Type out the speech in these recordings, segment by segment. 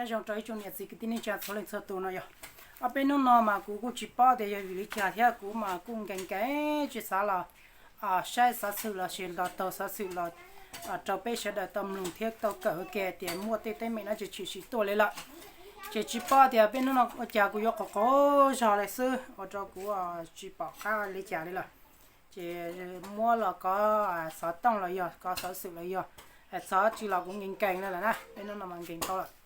Nyob zoo rau ib tsoom niam txiv kwv tij neej tsa txhua leej txhua tus no yog. Ob peb hnub no mas kuv kuj tsis paub tias yog vim li cas thiab kuv mas kuj nkees nkees tsis xav los saib xov xwm los sis los taug xov xwm los rau peb sawv daws tau mloog thiab tau kawm ua ke tias muaj tej teeb meem no tsis tshwm sim tuaj li lawm. Ces tsis paub tias peb hnub no ua cas kuv yuav qhov qhov zog li xwb ua rau kuv tsis pom qab li cas li lawm. Ces muab los kov xov tooj los yog kov xov xwm los yog, txhob tsis los kuv nkees nkees no lawm na, peb hnub no mas nkees tau lawm.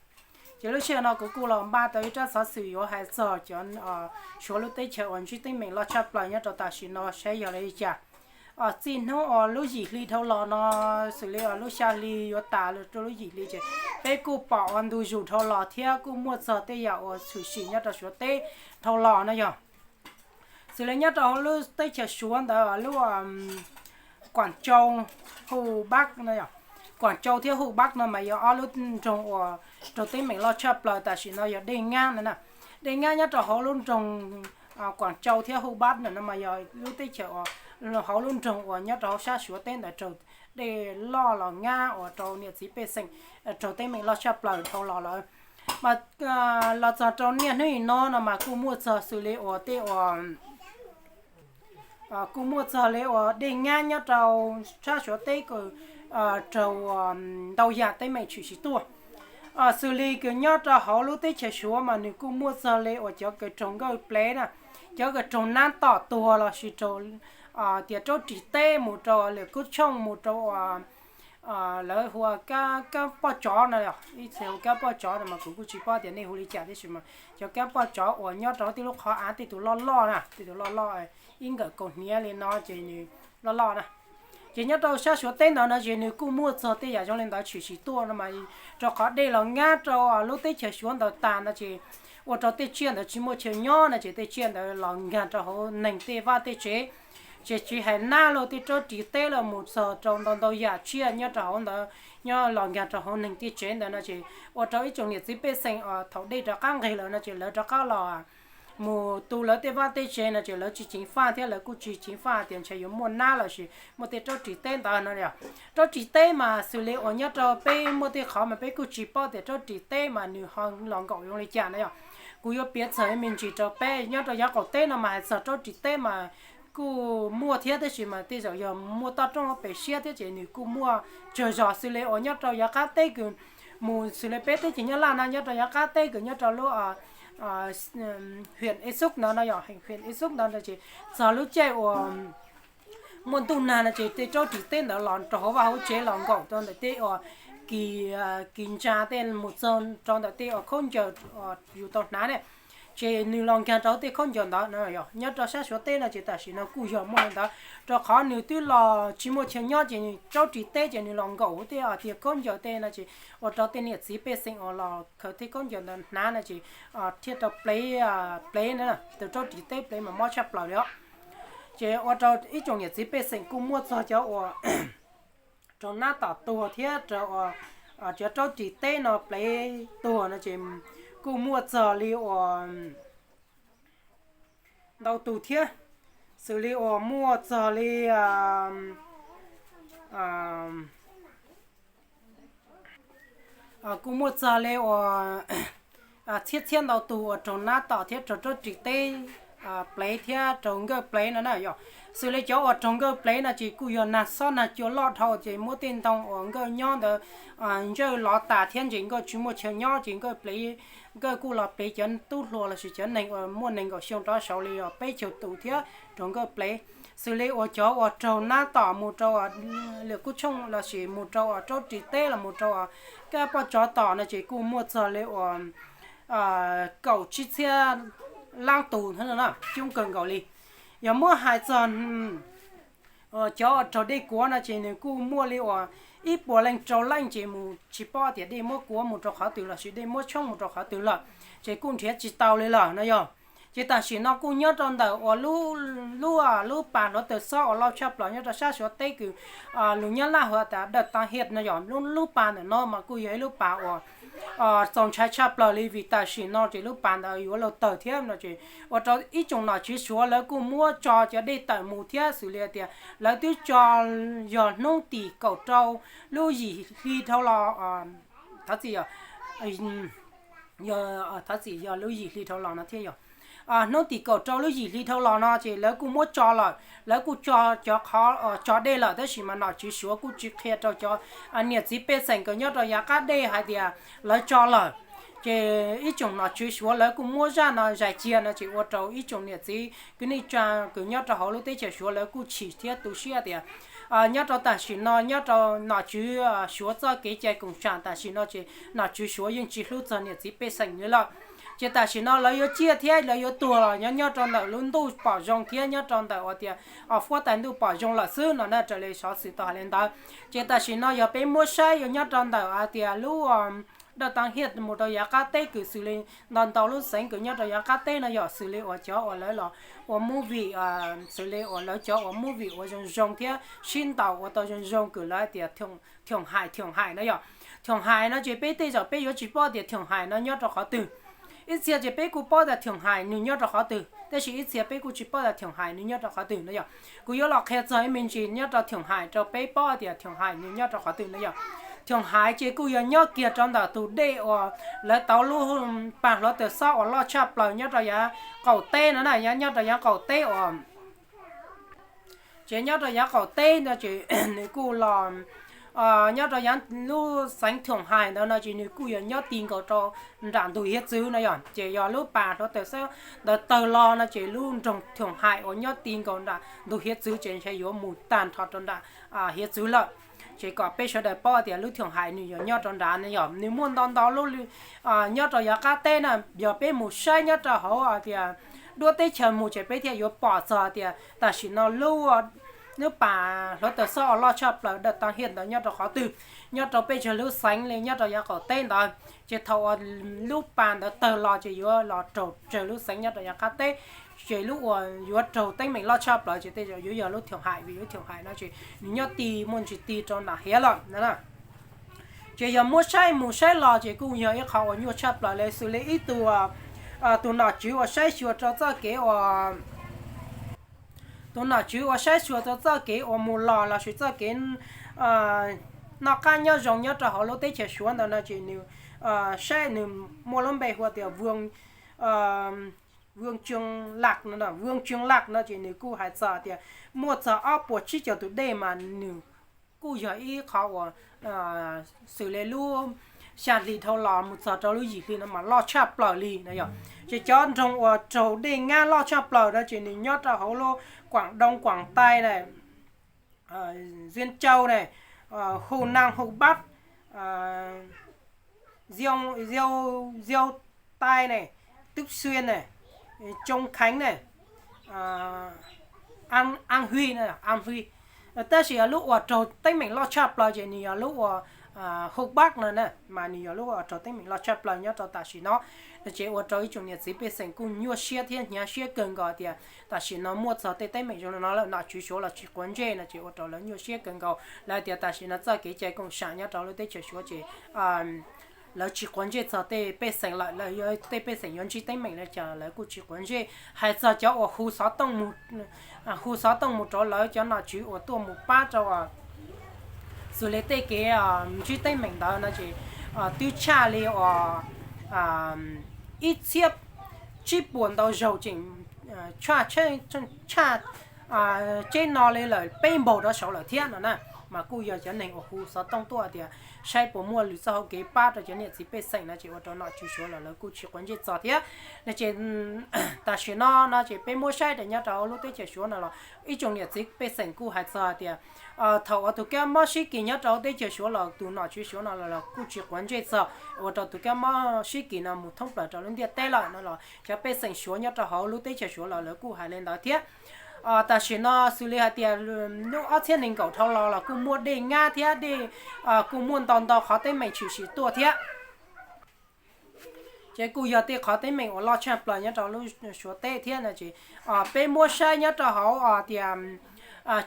Ces lub sij hawm no kuv kuj los npaj tau ib tsab xov xwm yuav hais txog cov Suav lub teb chaws uas ntsib teeb meem loj tshaj plaws nyob rau tam sim no saib yog li cas. Txij hnub uas lub yim hli dhau los no, xws li uas lub xya hli yuav tas rau lub yim hli ces peb kuj pom ua ntu zus dhau los thiab kuj muaj txog tej yam uas tshwm sim nyob rau Suav teb dhau los no yog. Xws li nyob rau hauv lub teb chaws Suav ntawd lub Kuam Tsau, Hu Bab no, Kuam Tsau thiab Hu Bab no mas yog ob lub nroog uas raug teeb meem loj tshaj plaws tam sim no yog dej nyab no na. Dej nyab nyob rau hauv lub nroog Kuam Tsau thiab Hu Bab ntawm no mas yog lub teb chaws uas hauv lub nroog uas nyob rau hauv sab Suav teb ntawd raug dej loj los nyab uas rau niam txiv pej xeem raug teeb meem loj tshaj plaws dhau los lawm. Mas los txog rau niaj hnub nim no no mas kuj muaj txog xws li uas tej uas kuj muaj txog li uas dej nyab nyob rau sab Suav teb kws raug ntau yam teeb meem tshwm sim tuaj. Xws li kws nyob rau hauv lub teb chaws Suav mas nws kuj muaj txog li uas cov kws raug nkawj plev na, cov kws raug nab tom tuag los sis raug tias raub ris teb mus rau lwm kub tshooj mus rau uas lawv hu ua kab poj tsov no, ib txhia hu kab poj tsov no mas kuv kuj tsis paub tias nej hu li cas tiam sis mas cov kab poj tsov uas nyob rau tej lub qhov av tej tus loj loj na, tej tus loj loj ib nkawm kaus hniav li no ces nws loj loj na. Ces nyob rau sab Suav teb ntawd no ces nws kuj muaj txog tej yam zoo li ntawd tshwm sim tuaj no mas rau qhov dej los nyab rau lub teb chaws Suav ntawd tas no ces ua rau tej tsiaj ntawd tsis muaj chaw nyob no ces tej tsiaj ntawd los nkag rau hauv neeg tej vaj tej tsev. Ces tsis hais nab los tej raub ris teb los mus txog rau ntau ntau yam tsiaj nyob rau hauv ntawd nyob los nkag rau hauv neeg tej tsev ntawd no ces ua rau ib tsoom niam txiv pej xeem thaum dej rov qab nqig lawm no ces lawv rov qab los mus tu lawv tej vaj tej tsev no ces lawv tsis ceev faj thiab lawv kuj tsis ceev faj tias ntshe yuav muaj nab los sis muaj tej raub ris teb ntawd no. Raub ris teb mas xws li uas nyob rau peb muaj tej qhov mas peb kuj tsis paub tias raub ris teb mas nws ho los nkaum zoo li cas na yog. Kuv yuav piav txog me ntsis rau peb nyob rau yav qaum teb no mas hais txog raub ris teb mas kuj muaj thiab tab sis mas tej zaum yog muaj toj roob pem siab thiab ces nws kuj muaj tsawg zos xws li uas nyob rau yav qab teb kws mus xws li peb teb chaws Nyab Laj no nyob rau yav qab teb kws nyob rau lub hwm Ib Xub ntawd no yog, hwm Ib Xub ntawd no ces txog lub caij uas muaj ntuj nag no ces tej raub ris teb ntawd los rau hauv vaj hauv tsev los nkaum rau ntawm tej uas kis, kis ntsa tej mus txog rau ntawm tej uas khaub ncaws yus tau hnav ne. Ces nws los nkag rau hauv tej khaub ncaws ntawd no yog nyob rau sab Suav teb no ces tam sim no kuj yog muaj li ntawd rau qhov nws twb los tsis muaj chaw nyob ces nws raub ris teb ces nws los nkaum hauv tej tias khaub ncaws tej no ces ua rau tej niam txiv pej xeem uas los khaws tej khaub ncaws ntawd hnav no ces thiaj rau plev, plev na, tus raub ris teb plev mas mob tshaj plaws li os. Ces ua rau ib tsoom niam txiv pej xeem kuj muaj txog cov uas raug nab tom tuag thiab raug cov raub ris teb no plev tuag no ces kuj muaj txog li uas ntau tus thiab, xws li uas muaj txog li kuj muaj txog li uas txhiab txhiab ntau tus uas raug nab tom thiab raug raub ris teb plev thiab raug nkawj plev no na yog. Xws li cov uas raug nkawj plev no ces kuj yog nag xob nag cua loj dhau ces muab tej ntoo uas nkawj nyob ntawd ntsawj lov tas thiab ces nkawj tsis muaj chaw nyob ces nkawj plev, nkawj kuj los plev cov tub hluas lossis cov neeg uas muaj nees nkaum xyoo rov saud li yog peb caug tus thiab raug nkawj plev. Xws li uas cov uas raug nab tom mus rau lwm kub tshooj lossis mus rau uas raub ris teb los mus rau uas kab poj tsov tom no ces kuj muaj txog li uas kaum tsib txhiab lab tus thiab no, coob kawg nkaus li. Yog muab hais txog cov uas raug dej kuav no ces nws kuj muaj li uas ib puas leej rau leej ces mus tsis paub tias dej muab kuav mus rau qhov twg lossis dej muab tshoob mus rau qhov twg lawm, ces kuj nrhiav tsis tau li lawm no yog. Ces tam sim no kuj nyob rau ntawm uas lub, lub pas hluav taws xob uas loj tshaj plaws nyob rau sab Suav teb kws lus Nyab Laj hu tas dawj tav hiaj no yog. Lub pas ntawm no mas kuj yog ib lub pas uas txaus ntshai tshaj plaws li vim tam sim no ces lub pas ntawd yuav luag tawg thiab no ces ua rau ib tsoom nom tswv Suav lawv kuj muab tso cov dej tawm mus thiab xws li tias lawv twb tso yog hnub tim kaum rau lub yim hli dhau los, thov txim, yog yog, thov txim, yog lub yim hli dhau los no thiab yog. Hnub tim kaum rau lub yim hli dhau los no ces lawv kuj muab tso lawm, lawv kuj tso cov qhov tso dej lawm, tab sis mas nom tswv Suav kuj tsis qhia rau cov niam txiv pej xeem kws nyob rau yav qab dej hais tias lawv tso lawm. Ces ib tsoom nom tswv Suav lawv kuj muab zaj no zais cia no ces ua rau ib tsoom niam txiv kwv tij neej tsa kws nyob rau hauv lub teb chaws Suav lawv kuj chim thiab tu siab tias nyob rau tam sim no nyob rau nom tswv Suav txoj kev cai koom sam tam sim no ces nom tswv Suav yeej tsis hlub txog niam txiv pej xeem li lawm. Ces tam sim no lawv yuav ciaj thiab lawv yuav tuag los nyob nyob rau ntawm lub ntuj pom zoo thiab nyob rau ntawm uas tias fuab tais ntuj pom zoo lawm xwb no na, raws li xov xwm tau hais li ntawd. Ces tam sim no yog peb muab saib yuav nyob rau ntawm hais tias lub Dawj Tav Hiaj mus rau yav qab teb kws xws li ntau ntau lub xeev kws nyob rau yav qab teb no yog xws li uas cov uas lawv los ua movie, xws li uas lawv cov ua movie ua zoo zoo thiab sib ntaus ua tau zoo zoo kws lawv hais tias Thoo Hais, Thoo Hais no yog. Thoo Hais no ces peb tej zaum peb yuav tsis paub tias Thoo Hais no nyob rau qhov twg. Ib txhia ces peb kuj paub tias Thoo Hais nws nyob rau qhov twg, tab sis ib txhia peb kuj tsis paub tias Thoo Hais nws nyob rau qhov twg no yog. Kuv yuav los qhia txog ib me ntsis nyob rau Thoo Hais rau peb paub tias Thoo Hais nws nyob rau qhov twg no yog. Thoo Hais ces kuj yog nyob kiag rau ntawm tus dej uas lawv tau lub pag hluav taws xob uas loj tshaj plaws nyob rau yav qaum teb no na, nyob rau yav qaum teb uas ces nyob rau yav qaum teb no ces nws kuj los nyob rau yav lub xeev Thoo Hais ntawd no ces nws kuj yog nyob ti nkaus rau nram ntug hiav txwv no yog. Ces yog lub pag hluav taws xob ntawd tawg los no ces lub nroog Thoo Hais uas nyob ti nkaus nram ntug hiav txwv ces ntshe yuav mus tag nrho rau nram hiav txwv lawm. Ces kom peb sawv daws paub tias lub Thoo Hais nws yog nyob rau nrad no yog, nws muaj ntau ntau lub nyob rau yav qab teb na. Yog peb mus saib nyob rau hauv tias duab teb chaws mus ces peb thiaj yuav pom txog tias tam sim no lub pag hluav taws xob uas loj tshaj plaws Dawj Tav Hiaj ntawd nyob rau qhov twg, nyob rau peb tsawg lub xeev li nyob rau yav qaum teb ntawd. Ces thaum uas lub pag ntawd tawg los ces yuav los raug tsawg lub xeev nyob rau yav qab teb. Ces lub uas yuav raug teeb meem loj tshaj plaws ces tej zaum yuav yog lub Thoo Hais, vim lub Thoo Hais no ces nws nyob ti muaj ntsis ti rau nram hiav lawm no. Ces yog muab saib mus saib los ces kuj yog ib qho uas nyuaj tshaj plaws li, xws li ib tug, tus nom tswv uas saib xyuas rau txoj kev uas tus nom tswv uas saib xyuas rau txoj kev uas mus los lossis txoj kev noj qab nyob zoo nyob rau hauv lub teb chaws Suav ntawd no ces nws saib nws muaj lub npe hu tias Vwm Tswm Laj no, Vwm Tswm Laj no ces nws kuj hais txog tias muaj txog ob puas tsib caug tus dej mas nws kuj yog ib qho uas xws li lub xya hli dhau los mus txog rau lub yim hli no mas loj tshaj plaws li no yog. Ces cov nroog uas raug dej nyab loj tshaj plaws no ces nws nyob rau hauv lub Kuam Doo, Kuam Tais ne, Ziab Cau ne, Hu Naj, Hu Npab, Ziab Tais ne, Tub Xwm ne, Tsoo Kheev ne, An Hwj, An Hwj. Tab sis lub uas raug teeb meem loj tshaj plaws ces nws yog lub uas Hu Npab no na, mas nws yog lub uas raug teeb meem loj tshaj plaws nyob rau tam sim no. Ces ua rau ib tsoom niam txiv pej xeem kuj nyuaj siab thiab hnyav siab kawg nkaus tias tam sim no muaj txog tej teeb meem zoo li no lawm nom tswv Suav los tsis quav ntsej no ces ua rau lawv nyuaj siab kawg nkaus. Lawv tias tam sim no txoj kev cai koom sam nyob rau lub teb chaws Suav ces lawv tsis quav ntsej txog tej pej xeem lawm, lawv tej pej xeem yuav ntsib teeb meem li cas lawv kuj tsis quav ntsej. Hais txog cov uas hu xov tooj mus, hu xov tooj mus rau lawv cov nom tswv uas tuaj mus pab rau xws li tej kev ntsib teeb meem ntawd no ces twb tshaj li uas ib txhiab tsib puas ntau zaus tseem tshaj tseb no li lawm peb npaug rov saud lawm thiab no na. Mas kuj yog cov neeg uas hu xov tooj tuaj tias saib puas muaj lwm txoj hauv kev pab rau cov niam txiv pej xeem no ces ua rau nom tswv Suav los lawv kuj tsis quav ntsej txog thiab no ces tam sim no no ces peb muab saib rau nyob rau lub teb chaws Suav no los ib tsoom niam txiv pej xeem kuj hais txog tias thaum uas tus kab mob sib kis nyob rau teb chaws Suav los tus nom tswv Suav no los kuj tsis quav ntsej txog, ua rau tus kab mob sib kis no mus thoob plaws rau lub ntiaj teb lawm no los cov pej xeem Suav nyob rau hauv lub teb chaws Suav los lawv kuj hais li ntawd thiab. Tam sim no xws li hais tias lub ob txhiab nees nkaum dhau los los kuj muaj dej nyab thiab dej, kuj muaj ntau ntau qhov teeb meem tshwm sim tuaj thiab. Ces kuj yog tej qhov teeb meem uas loj tshaj plaws nyob rau lub Suav teb thiab no ces peb muab saib nyob rau hauv tias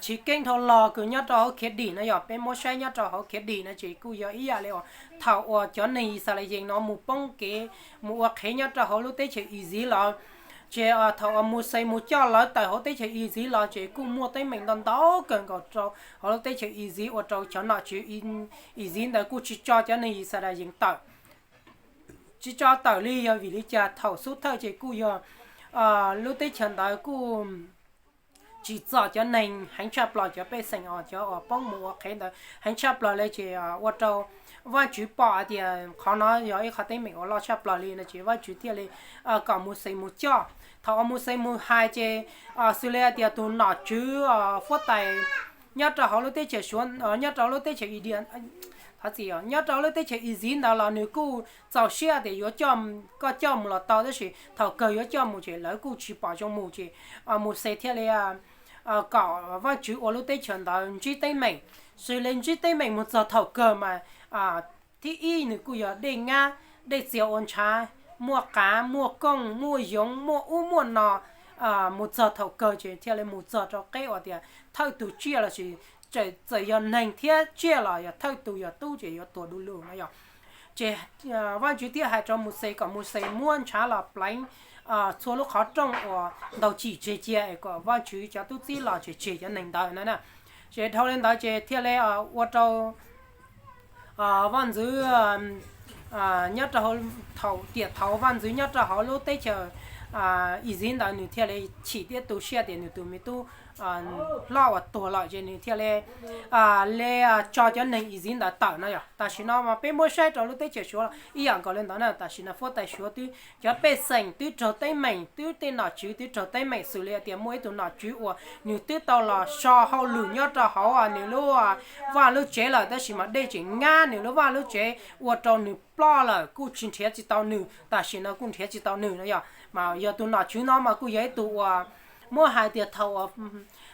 chiv keeb dhau los kws nyob rau hauv Khiav Dim no yog, peb muab saib nyob rau hauv Khiav Dim no ces kuj yog ib yam li uas thaum uas cov neeg Yixalayees no mus poob kev mus ua qhev nyob rau hauv lub teb chaws Iziv los ces thaum uas Mauxes mus coj lawv tawm hauv teb chaws Iziv los ces kuj muaj teeb meem ntau ntau kawg nkaus rau hauv lub teb chaws Iziv ua rau cov nom tswv Iziv ntawd kuj tsis tso cov neeg Yixalayees tawm. tsis tso tawm li. Yog vim li cas? Thaum xub thawj ces kuj yog lub teb chaws ntawd kuj tsim txom cov neeg heev tshaj plaws, cov pej xeem os, cov uas poob mus ua qhev ntawd heev tshaj plaws li, ces ua rau Vajtswv pom hais tias qhov no yog ib qhov teeb meem uas loj tshaj plaws li no ces Vajtswv thiaj li kom Mauxes mus coj. Thaum uas Mauxes mus hais ces xws li hais tias tus nom tswv huab tais nyob rau hauv lub teb chaws Suav, nyob rau lub teb chaws Idia, thov txim, nyob rau lub teb chaws Iziv ntawd los nws kuj txaus siab tias yuav, koj coj mus los tau, tab sis thaum kawg yuav coj mus ces lawv kuj tsis pom zoo mus ces Mauxes thiaj li kom Vajtswv ua lub teb chaws ntawd ntsib teeb meem. Xws li ntsib teeb meem mus txog thaum kawg mas thib ib nws kuj yog dej ngab, dej txias ua ntshav, muaj qav, muaj kooj, muaj yoov, muaj ub muaj no, mus txog thaum kawg ces thiaj li mus txog rau qeb uas tias thawj tus tsiaj lossis txawm yog neeg thiab tsiaj los yog thawj tus yog tub ces yuav tuag du lug no yog. Ces Vajtswv thiaj hais rau Mauxes kom Mauxes muab ntshav los pleev txhua lub qhov rooj uas ntaus cim tseg cia es kom Vajtswv cov tub txib los tseg tseg cov neeg ntawd no na. Ces dhau li ntawd ces thiaj li ua rau vaj ntxwv nyob rau, thaum tiam thaud vaj ntxwv nyob rau hauv lub teb chaws Iziv ntawd nws thiaj li chim thiab tu siab tias nws tus me tub hlob uas tuag lawm ces nws thiaj li li tso cov neeg Iziv ntawd tawm no yog. Tam sim no mas peb muab saib rau lub teb chaws Suav los ib yam nkaus li ntawd na. Tam sim no huab tais Suav twb, cov pej xeem twb raug teeb meem, twb tej nom tswv twb raug teeb meem xws li tias muaj ib tug nom tswv uas nws twb tau los so hauj lwm nyob rau hauv nws lub vaj lub tsev lawm, tab sis mas dej tseem ngab nws lub vaj lub tsev ua rau nws ploj lawm, kuj tsis nrhiav tsis tau nws, tam sim no kuj nrhiav tsis tau nws no yog. Mas yog tus nom tswv no mas kuj yog ib tug uas muab hais tias thaum uas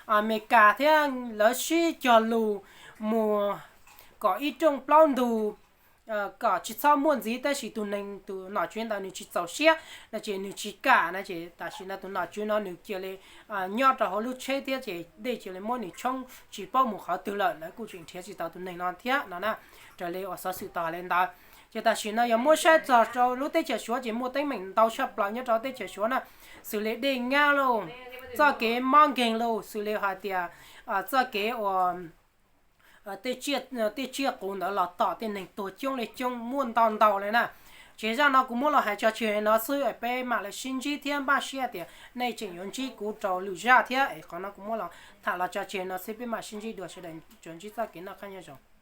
Amelikas thiab lawv sib cog lus mus kom ib rooj plaub ntug kom tsis txhob muaj ntxiv, tab sis tus neeg, tus nom tswv ntawd nws tsis txaus siab no ces nws tsis kam no ces tam sim no tus nom tswv no nws cia li nyob rau hauv lub tsheb thiab ces dej cia li muab nws tshoob tsis paub mus qhov twg lawm, lawv kuj tseem nrhiav tsis tau tus neeg no thiab no na. Raws li uas xov xwm tau hais li ntawd, ces tam sim no yog muab saib txog rau lub teb chaws Suav ces muaj teeb meem ntau tshaj plaws nyob rau teb chaws Suav na, xws li dej ngab lauj, txoj kev mob nkeeg lauj, xws li hais tias txoj kev uas tej tsiaj qus ntawd los tom tej neeg tuag coob li coob muaj ntau ntau li na. Ces zaj no kuv muab los hais tso tseg no xwb, peb mam li sib ntsib thiab npaj siab tias nej tseem yuav ntsib kuv rau lwm zaj thiab es qhov no kuv muab los tham los tso tseg no xwb, peb mam sib ntsib dua, sawv daws tsuas ntsib txoj kev noj qab nyob zoo.